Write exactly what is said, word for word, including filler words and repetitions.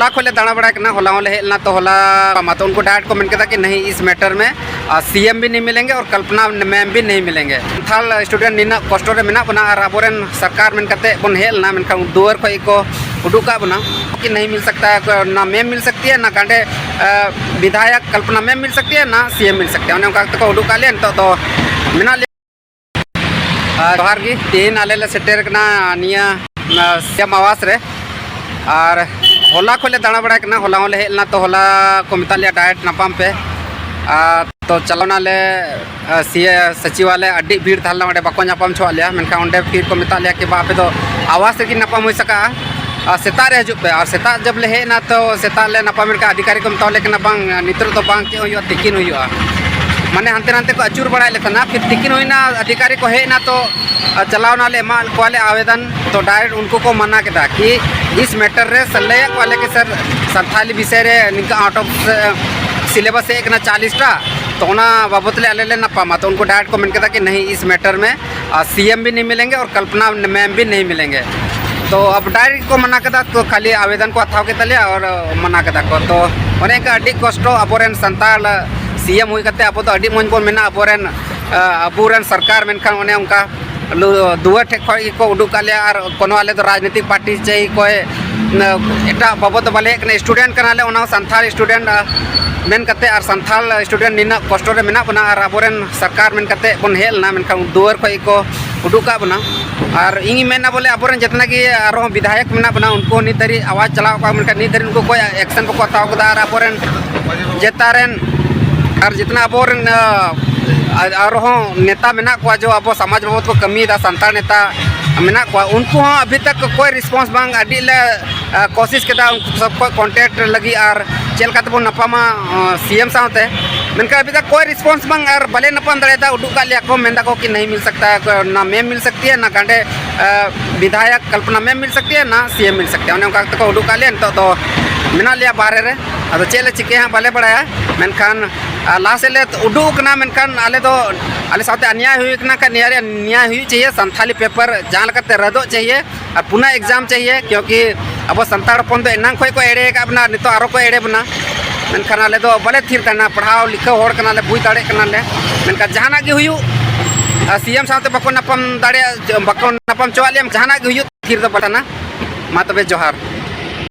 ᱦᱚᱞᱟ ᱠᱷᱚᱱ ᱞᱮ ᱫᱟᱬᱟ ᱵᱟᱲᱟᱭ ᱠᱟᱱᱟ, ᱦᱚᱞᱟ ᱦᱚᱸᱞᱮ ᱦᱮᱡ ᱞᱮᱱᱟ, ᱛᱚ ᱦᱚᱞᱟ ᱢᱟ ᱛᱚ ᱩᱱᱠᱩ ᱰᱟᱭᱨᱮᱠᱴ ᱠᱚ ᱢᱮᱱ ᱠᱮᱫᱟ ᱠᱤ ᱱᱟᱦᱤ, ᱤᱥ ᱢᱮᱴᱟᱨ ᱢᱮ ᱟᱨ ᱥᱤ ᱮᱢ ᱵᱤ ᱱᱟᱦᱤ ᱢᱤᱞᱮᱝᱜᱮ ᱟᱨ ᱠᱚᱞᱯᱚᱱᱟ ᱢᱮᱢ ᱵᱤ ᱱᱟᱦᱤ ᱢᱤᱞᱮᱝᱜᱮ᱾ ᱥᱟᱱᱛᱷᱟᱞ ᱥᱴᱩᱰᱮᱱᱴ ᱱᱤᱱᱟᱹᱜ ᱠᱚᱥᱴᱚ ᱨᱮ ᱢᱮᱱᱟᱜ ᱵᱚᱱᱟ ᱟᱨ ᱟᱵᱚᱨᱮᱱ ᱥᱚᱨᱠᱟᱨ ᱢᱮᱱ ᱠᱟᱛᱮ ᱵᱚᱱ ᱦᱮᱡ ᱞᱮᱱᱟ, ᱢᱮᱱᱠᱷᱟᱱ ᱫᱩᱣᱟᱹᱨ ᱠᱷᱚᱱ ᱜᱮᱠᱚ ᱩᱰᱩᱠ ᱠᱟᱜ ᱵᱚᱱᱟ ᱠᱤ ᱱᱟᱦᱤ ᱢᱤᱞ ᱥᱟᱠᱛᱟ ᱦᱮ, ᱱᱟ ᱢᱮᱢ ᱢᱤᱞ ᱥᱟᱠᱛᱤ ᱦᱮ, ᱱᱟ ᱜᱟᱸᱰᱮ ᱵᱤᱫᱷᱟᱭᱚᱠ ᱠᱚᱞᱯᱚᱱᱟ ᱢᱮᱢ ᱢᱤᱞ ᱥᱟᱠᱛᱤ ᱦᱮ, ᱱᱟ ᱥᱤ ᱮᱢ ᱢᱤᱞ ᱥᱟᱠᱛᱤ ᱦᱮ, ᱚᱱᱮ ᱚᱱᱠᱟ ᱠᱟᱛᱮ ᱠᱚ ᱩᱰᱩᱠ ᱠᱟᱜ ᱞᱮᱭᱟ᱾ ᱱᱤᱛᱚᱜ ᱫᱚ ᱢᱮᱱᱟᱜ ᱞᱮᱭᱟ᱾ ᱟᱨ ᱡᱚᱦᱟᱨ ᱜᱮ, ᱛᱮᱦᱮᱧ ᱟᱞᱮ ᱞᱮ ᱥᱮᱴᱮᱨ ᱠᱟᱱᱟ ᱱᱤᱭᱟᱹ, ᱱᱟ, ᱥᱤ ᱮᱢ ᱟᱣᱟᱥ ᱨᱮ᱾ ᱟᱨ ᱦᱚᱞᱟ ᱠᱷᱚᱱ ᱞᱮ ᱫᱟᱬᱟ ᱵᱟᱲᱟᱭ ᱠᱟᱱᱟ, ᱦᱚᱞᱟ ᱦᱚᱸᱞᱮ ᱦᱮᱡ ᱞᱮᱱᱟ, ᱛᱚ ᱦᱚᱞᱟ ᱠᱚ ᱢᱮᱛᱟᱜ ᱞᱮᱭᱟ ᱰᱟᱭᱨᱮᱠᱴ ᱧᱟᱯᱟᱢ ᱯᱮ᱾ ᱟᱨ ᱛᱚ ᱪᱟᱞᱟᱣ ᱱᱟᱞᱮ, ᱟᱨ, ᱥᱤ ᱮ ᱥᱚᱪᱤᱵᱟᱞᱚᱭ, ᱟᱹᱰᱤ ᱵᱷᱤᱲ ᱛᱟᱦᱮᱸ ᱞᱮᱱᱟ, ᱚᱸᱰᱮ ᱵᱟᱠᱚ ᱧᱟᱯᱟᱢ ᱦᱚᱪᱚᱣᱟᱜ ᱞᱮᱭᱟ, ᱢᱮᱱᱠᱷᱟᱱ ᱚᱸᱰᱮ ᱯᱷᱤᱨ ᱠᱚ ᱢᱮᱛᱟᱜ ᱞᱮᱭᱟ ᱠᱤ ᱵᱟ, ᱟᱯᱮ ᱫᱚ ᱟᱣᱟᱥ ᱨᱮᱜᱮ ᱧᱟᱯᱟᱢ ᱦᱩᱭ ᱥᱟᱠᱟᱜᱼᱟ, ᱟᱨ ᱥᱮᱛᱟᱜ ᱨᱮ ᱦᱤᱡᱩᱜ ᱯᱮ᱾ ᱟᱨ ᱥᱮᱛᱟᱜ ᱡᱚᱵ ᱞᱮ ᱦᱮᱡ ᱮᱱᱟ, ᱛᱚ ᱥᱮᱛᱟᱜ ᱞᱮ ᱧᱟᱯᱟᱢ ᱞᱮᱱᱠᱷᱟᱱ ᱚᱫᱷᱤᱠᱟᱨᱤ ᱠᱚ ᱢᱮᱛᱟᱣ ᱞᱮ ᱠᱟᱱᱟ, ᱵᱟᱝ, ᱱᱤᱛᱚᱜ ᱫᱚ ᱵᱟᱝ, ᱪᱮᱫ ᱦᱚᱸ ᱦᱩᱭᱩᱜᱼᱟ, ᱛᱤᱠᱤᱱ ᱦᱩᱭᱩᱜᱼᱟ᱾ ᱢᱟᱱᱮ ᱦᱟᱱᱛᱮ ᱱᱟᱛᱮ ᱠᱚ ᱟᱹᱪᱩᱨ ᱵᱟᱲᱟᱭᱮᱫ ᱞᱮ ᱛᱟᱦᱮᱱᱟ᱾ ᱯᱷᱤᱨ ᱛᱤᱠᱤᱱ ᱦᱩᱭᱱᱟ, ᱚᱫᱷᱤᱠᱟᱨᱤ ᱠᱚ ᱦᱮᱡ ᱮᱱᱟ, ᱛᱚ ᱟᱨ ᱪᱟᱞᱟᱣ ᱱᱟᱞᱮ, ᱮᱢᱟᱜ ᱠᱚᱣᱟᱞᱮ ᱟᱵᱮᱫᱚᱱ, ᱛᱚ ᱰᱟᱭᱨᱮᱠᱴ ᱩᱱᱠᱩ ᱠᱚ ᱢᱟᱱᱟ ᱠᱮᱫᱟ ᱠᱤ ᱤᱥ ᱢᱮᱴᱟᱨ ᱨᱮ ᱞᱟᱹᱭᱟᱫ ᱠᱚᱣᱟᱞᱮ ᱠᱤ ᱥᱟᱨ, ᱥᱟᱱᱛᱷᱟᱞᱤ ᱵᱤᱥᱚᱭ ᱨᱮ ᱱᱤᱝᱠᱟ ᱟᱣᱩᱴ ᱚᱯᱷ ᱥᱤᱞᱮᱵᱟᱥ ᱦᱮᱡ ᱠᱟᱱᱟ ᱪᱟᱞᱤᱥ ᱴᱟ, ᱛᱚ ᱚᱱᱟ ᱵᱟᱵᱚᱛ ᱞᱮ ᱟᱞᱮ ᱞᱮ ᱧᱟᱯᱟᱢᱟ᱾ ᱛᱚ ᱩᱱᱠᱩ ᱰᱟᱭᱨᱮᱠᱴ ᱠᱚ ᱢᱮᱱ ᱠᱮᱫᱟ ᱠᱤ ᱱᱟᱦᱤ, ᱤᱥ ᱢᱮᱴᱟᱨ ᱢᱮ ᱟᱨ ᱥᱤ ᱮᱢ ᱵᱤ ᱱᱟᱦᱤ ᱢᱤᱞᱮᱝᱜᱮ ᱟᱨ ᱠᱚᱞᱯᱚᱱᱟ ᱢᱮᱢ ᱵᱤ ᱱᱟᱦᱤ ᱢᱤᱞᱮᱝᱜᱮ᱾ ᱛᱚ ᱟᱵ ᱰᱟᱭᱨᱮᱠᱴ ᱠᱚ ᱢᱟᱱᱟ ᱠᱮᱫᱟ, ᱛᱚ ᱠᱷᱟᱹᱞᱤ ᱟᱵᱮᱫᱚᱱ ᱠᱚ ᱦᱟᱛᱟᱣ ᱠᱮᱫ ᱛᱟᱞᱮᱭᱟ ᱟᱨ ᱢᱟᱱᱟ ᱠᱮᱫᱟ ᱠᱚ᱾ ᱛᱚ ᱚᱱᱮ ᱚᱱᱠᱟ ᱟᱹᱰᱤ ᱠᱚᱥᱴᱚ, ᱟᱵᱚᱨᱮᱱ ᱥᱟᱱᱛᱟᱲ ᱥᱤ ᱮᱢ ᱦᱩᱭ ᱠᱟᱛᱮ ᱟᱵᱚ ᱫᱚ ᱟᱹᱰᱤ ᱢᱚᱡᱽ ᱵᱚᱱ ᱢᱮᱱᱟ, ᱟᱵᱚᱨᱮᱱ, ᱟᱵᱚᱨᱮᱱ ᱥᱚᱨᱠᱟᱨ, ᱢᱮᱱᱠᱷᱟᱱ ᱚᱱᱮ ᱚᱱᱠᱟ ᱞᱩ-, ᱫᱩᱣᱟᱹᱨ ᱴᱷᱮᱡ ᱠᱷᱚᱡ ᱜᱮᱠᱚ ᱩᱰᱩᱠ ᱠᱟᱜ ᱞᱮᱭᱟ᱾ ᱟᱨ ᱠᱳᱱᱳ ᱟᱞᱮ ᱫᱚ ᱨᱟᱡᱽᱱᱤᱛᱤᱠ ᱯᱟᱨᱴᱤ ᱪᱮ ᱚᱠᱚᱭ, ᱱᱟ-, ᱮᱴᱟᱜ ᱵᱟᱵᱚᱫ ᱫᱚ ᱵᱟᱞᱮ ᱦᱮᱡ ᱠᱟᱱᱟ, ᱥᱴᱩᱰᱮᱱᱴ ᱠᱟᱱᱟᱞᱮ, ᱚᱱᱟ ᱦᱚᱸ ᱥᱟᱱᱛᱷᱟᱞ ᱥᱴᱩᱰᱮᱱᱴ, ᱟ, ᱢᱮᱱ ᱠᱟᱛᱮ, ᱟᱨ ᱥᱟᱱᱛᱷᱟᱞ ᱥᱴᱩᱰᱮᱱᱴ ᱱᱤᱱᱟᱹᱜ ᱠᱚᱥᱴᱚ ᱨᱮ ᱢᱮᱱᱟᱜ ᱵᱚᱱᱟ ᱟᱨ ᱟᱵᱚᱨᱮᱱ ᱥᱚᱨᱠᱟᱨ ᱢᱮᱱ ᱠᱟᱛᱮ ᱵᱚᱱ ᱦᱮᱡ ᱞᱮᱱᱟ, ᱢᱮᱱᱠᱷᱟᱱ ᱫᱩᱣᱟᱹᱨ ᱠᱷᱚᱡ ᱜᱮᱠᱚ ᱩᱰᱩᱠ ᱠᱟᱜ ᱵᱚᱱᱟ᱾ ᱟᱨ ᱤᱧ ᱢᱮᱱᱟ ᱵᱚᱞᱮ ᱟᱵᱚᱨᱮᱱ ᱡᱮᱛᱱᱟ ᱜᱮ ᱟᱨᱦᱚᱸ ᱵᱤᱫᱷᱟᱭᱚᱠ ᱢᱮᱱᱟᱜ ᱵᱚᱱᱟ, ᱩᱱᱠᱩ ᱱᱤᱛ ᱫᱷᱟᱹᱨᱤᱡ ᱟᱣᱟᱡᱽ ᱪᱟᱞᱟᱣ ᱠᱚᱜᱼᱟ, ᱢᱮᱱᱠᱷᱟᱱ ᱱᱤᱛ ᱫᱷᱟᱹᱨᱤᱡ ᱩᱱᱠᱩ ᱠᱚ ᱮᱠᱥᱮᱱ ᱵᱟᱠᱚ ᱦᱟᱛᱟᱣ ᱠᱟᱫᱟ᱾ ᱟᱨ ᱟᱵᱚᱨᱮᱱ ᱡᱮᱛᱟ ᱨᱮᱱ ᱟᱨ ᱡᱮᱛᱱᱟ ᱟᱵᱚᱨᱮᱱ, ᱟ, ᱟᱨᱦᱚᱸ ᱱᱮᱛᱟ ᱢᱮᱱᱟᱜ ᱠᱚᱣᱟ, ᱡᱚ ᱟᱵᱚ ᱥᱚᱢᱟᱡᱽ ᱵᱟᱵᱚᱫ ᱠᱚ ᱠᱟᱹᱢᱤᱭᱮᱫᱟ, ᱥᱟᱱᱛᱟᱲ ᱱᱮᱛᱟ ᱢᱮᱱᱟᱜ ᱠᱚᱣᱟ, ᱩᱱᱠᱩ ᱦᱚᱸ ᱟᱵᱷᱤ ᱛᱟᱠ ᱠᱚᱭ ᱨᱮᱥᱯᱚᱱᱥ ᱵᱟᱝ᱾ ᱟᱹᱰᱤ ᱞᱮ, ᱟ, ᱠᱳᱥᱤᱥ ᱠᱮᱫᱟ ᱩᱱᱠᱩ ᱥᱚᱵ ᱠᱚ ᱠᱚᱱᱴᱮᱠᱴ ᱞᱟᱹᱜᱤᱫ ᱟᱨ ᱪᱮᱫ ᱞᱮᱠᱟ ᱛᱮᱵᱚᱱ ᱧᱟᱯᱟᱢᱟ, ᱟ, ᱥᱤ ᱮᱢ ᱥᱟᱶᱛᱮ, ᱢᱮᱱᱠᱷᱟᱱ ᱟᱵᱷᱤ ᱛᱟᱠ ᱠᱚᱭ ᱨᱮᱥᱯᱚᱱᱥ ᱵᱟᱝ᱾ ᱟᱨ ᱵᱟᱞᱮ ᱧᱟᱯᱟᱢ ᱫᱟᱲᱮᱭᱟᱫᱟ, ᱩᱰᱩᱠ ᱠᱟᱜ ᱞᱮᱭᱟ ᱠᱚ, ᱢᱮᱱ ᱫᱟᱠᱚ ᱠᱤ ᱱᱟᱦᱤ ᱢᱤᱞ ᱥᱟᱠᱛᱟ ᱦᱮ, ᱱᱟ ᱢᱮᱢ ᱢᱤᱞ ᱥᱟᱠᱛᱤ ᱦᱮ, ᱱᱟ ᱜᱟᱸᱰᱮ, ᱟ, ᱵᱤᱫᱷᱟᱭᱚᱠ ᱠᱚᱞᱯᱚᱱᱟ ᱢᱮᱢ ᱢᱤᱞ ᱥᱟᱠᱛᱤ ᱦᱮ, ᱱᱟ ᱥᱤ ᱮᱢ ᱢᱤᱞ ᱥᱟᱠᱛᱤ ᱦᱮ᱾ ᱚᱱᱮ ᱚᱱᱠᱟ ᱠᱟᱛᱮ ᱠᱚ ᱩᱰᱩᱠ ᱠᱟᱜ ᱞᱮᱭᱟ᱾ ᱱᱤᱛᱚᱜ ᱫᱚ ᱢᱮᱱᱟᱜ ᱞᱮᱭᱟ ᱵᱟᱦᱨᱮ ᱨᱮ, ᱟᱫᱚ ᱪᱮᱫ ᱞᱮ ᱪᱤᱠᱟᱹᱭᱟ ᱦᱟᱸᱜ ᱵᱟᱞᱮ ᱵᱟᱲᱟᱭᱟ, ᱢᱮᱱᱠᱷᱟᱱ ᱟᱨ ᱞᱟᱦᱟ ᱥᱮᱫ ᱞᱮ ᱩᱰᱩᱠ ᱟᱠᱟᱱᱟ, ᱢᱮᱱᱠᱷᱟᱱ ᱟᱞᱮ ᱫᱚ, ᱟᱞᱮ ᱥᱟᱶᱛᱮ ᱟᱱᱭᱟᱭ ᱦᱩᱭ ᱟᱠᱟᱱᱟ ᱠᱷᱟᱱ ᱱᱤᱭᱟᱹ ᱨᱮᱭᱟᱜ ᱱᱤᱭᱟᱭ ᱦᱩᱭᱩᱜ ᱪᱟᱦᱤᱭᱮ, ᱥᱟᱱᱛᱷᱟᱞᱤ ᱯᱮᱯᱟᱨ ᱡᱟᱦᱟᱸ ᱞᱮᱠᱟᱛᱮ ᱨᱟᱫᱚᱜ ᱪᱟᱦᱤᱭᱮ, ᱟᱨ ᱯᱩᱱᱟ ᱮᱠᱡᱟᱢ ᱪᱟᱦᱤᱭᱮ, ᱠᱤᱭᱚᱸᱠᱤ ᱟᱵᱚ ᱥᱟᱱᱛᱟᱲ ᱦᱚᱯᱚᱱ ᱫᱚ ᱮᱱᱟᱝ ᱠᱷᱚᱱ ᱠᱚ ᱮᱲᱮ ᱟᱠᱟᱫ ᱵᱚᱱᱟ, ᱱᱤᱛᱚᱜ ᱟᱨᱚ ᱠᱚ ᱮᱲᱮ ᱵᱚᱱᱟ᱾ ᱢᱮᱱᱠᱷᱟᱱ ᱟᱞᱮ ᱫᱚ ᱵᱟᱞᱮ ᱛᱷᱤᱨ ᱛᱟᱦᱮᱱᱟ, ᱯᱟᱲᱦᱟᱣ ᱞᱤᱠᱷᱟᱹᱣ ᱦᱚᱲ ᱠᱟᱱᱟᱞᱮ, ᱵᱩᱡᱽ ᱫᱟᱲᱮᱭᱟᱜ ᱠᱟᱱᱟᱞᱮ᱾ ᱢᱮᱱᱠᱷᱟᱱ ᱡᱟᱦᱟᱱᱟᱜ ᱜᱮ ᱦᱩᱭᱩᱜ, ᱟᱨ ᱥᱤ ᱮᱢ ᱥᱟᱶᱛᱮ ᱵᱟᱠᱚ ᱧᱟᱯᱟᱢ ᱫᱟᱲᱮᱭᱟᱜ, ᱵᱟᱠᱚ ᱧᱟᱯᱟᱢ ᱦᱚᱪᱚᱣᱟᱜ ᱞᱮᱭᱟ, ᱡᱟᱦᱟᱱᱟᱜ ᱜᱮ ᱦᱩᱭᱩᱜ, ᱛᱷᱤᱨ ᱫᱚ ᱵᱟᱞᱮ ᱛᱟᱦᱮᱱᱟ᱾ ᱢᱟ ᱛᱚᱵᱮ ᱡᱚᱦᱟᱨ᱾